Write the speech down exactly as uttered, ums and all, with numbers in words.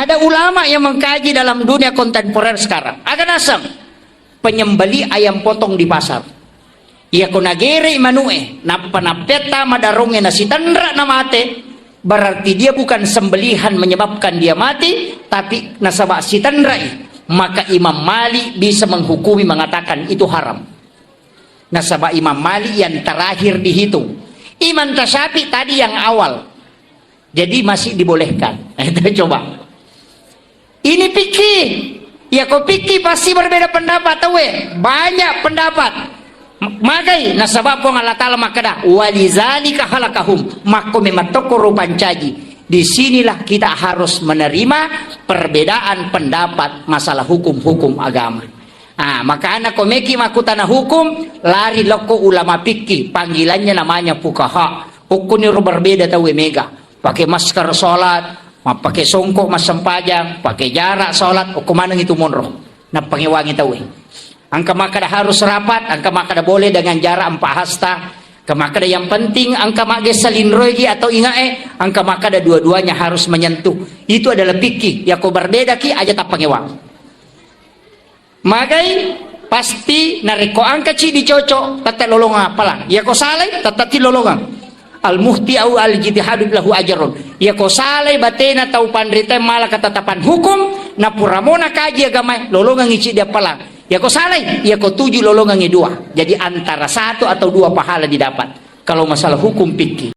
Ada ulama yang mengkaji dalam dunia kontemporer sekarang. Aga naseng? Penyembeli ayam potong di pasar. Iyako nagerei manu'e, nappa nappetta madarongnge nasitenra namate, berarti dia bukan sembelihan menyebabkan dia mati, tapi nasaba sitenrai, maka Imam Malik bisa menghukumi mengatakan itu haram. Nasaba Imam Malik yang terakhir dihitung. Imam Tasyafi tadi yang awal. Jadi masih dibolehkan. Itu coba. Ini fikih. Iyako fikih pasti berbeda pendapat, tauwe. Banyak pendapat. M-, magai nasaba Puang Allah Ta'ala makkeda, "Walizalika khalaqahum." Makko memang tokko rupancaji. Di sinilah kita harus menerima perbedaan pendapat masalah hukum-hukum agama. Ah, makana ko meki makkutana hukum, lari lokko ulama fikih, panggilannya namanya fuqaha. Okkoniro berbeda tauwe mega. Pakai masker sholat, mappake songkok massempajang, pakai jarak sholat, okko maneng itu monro. Nappangewangi tauwe. Engka makkeda harus rapat, engka makkeda boleh dengan jarak empat hasta. Engka makkeda yang penting engka maggessa linroigi atau ingae, engka makkeda dua-duanya harus menyentuh. Itu adalah fikih. Yako berbeda ki aja tappangewang. Magai pasti narekko engka ci dicocok, tette lolongang appalang. Yako salai, tette ti lolongang. Al muhti au al jitihadu lahu ajarun. Yako salai batena tau panrita mala ketetapan hukum, napura mona kaji agamae, lolongang ici di appalang. Yako salai, yako tuju lolongang i dua. Jadi antara satu atau dua pahala didapat. Kalau masalah hukum fikih.